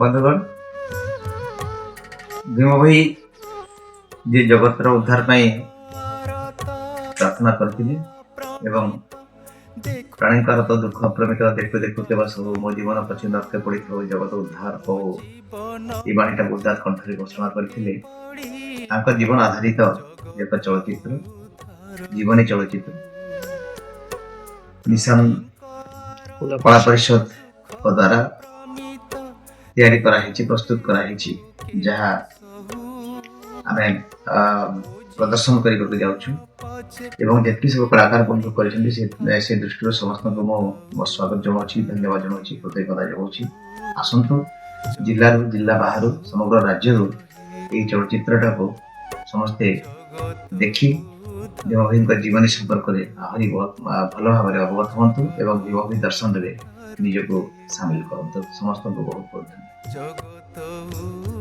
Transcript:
ବନ୍ଧୁଗଣ, ଭୀମ ଭୋଇ ଯିଏ ଜଗତର ଉଦ୍ଧାର ପାଇଁ ପ୍ରାର୍ଥନା କରିଥିଲେ ଏବଂ ପ୍ରାଣୀଙ୍କର ତ ଦୁଃଖ ଅପରିମିତ, ଦେଖୁ ଦେଖୁ କେବା ସବୁ ମୋ ଜୀବନ ପଛେ ନର୍କେ ପଡ଼ିଥାଉ, ଜଗତ ଉଦ୍ଧାର ହଉ, ଏ ବାଣୀଟାକୁ ଉଦାତ୍ତ କଣ୍ଠରେ ଘୋଷଣା କରିଥିଲେ। ତାଙ୍କ ଜୀବନ ଆଧାରିତ ଏକ ଚଳଚ୍ଚିତ୍ର, ଜୀବନୀ ଚଳଚ୍ଚିତ୍ର, ନିଶାନ କଳା ପରିଷଦଙ୍କ ଦ୍ୱାରା ତିଆରି କରାହେଇଛି, ପ୍ରସ୍ତୁତ କରାହେଇଛି, ଯାହା ଆମେ ପ୍ରଦର୍ଶନ କରିବାକୁ ଯାଉଛୁ। ଏବଂ ଯେତିକି ସବୁ କଳାକାର ବନ୍ଧୁ କରିଛନ୍ତି, ସେ ଦୃଷ୍ଟିରୁ ସମସ୍ତଙ୍କୁ ମୁଁ ମୋ ସ୍ୱାଗତ ଜଣାଉଛି, ଧନ୍ୟବାଦ ଜଣାଉଛି, କୃତଜ୍ଞତା ଜଣାଉଛି। ଆସନ୍ତୁ, ଜିଲ୍ଲାରୁ, ଜିଲ୍ଲା ବାହାରୁ, ସମଗ୍ର ରାଜ୍ୟରୁ ଏହି ଚଳଚ୍ଚିତ୍ରଟାକୁ ସମସ୍ତେ ଦେଖି ଭୀମଭୋଇଙ୍କ ଜୀବନୀ ସମ୍ପର୍କରେ ଆହୁରି ଭଲ ଭାବରେ ଅବଗତ ହୁଅନ୍ତୁ ଏବଂ ଭୀମଭୋଇ ଦର୍ଶନରେ ନିଜକୁ ସାମିଲ କରନ୍ତୁ। ସମସ୍ତଙ୍କୁ ବହୁତ ବହୁତ ଧନ୍ୟବାଦ। ଜଗତ।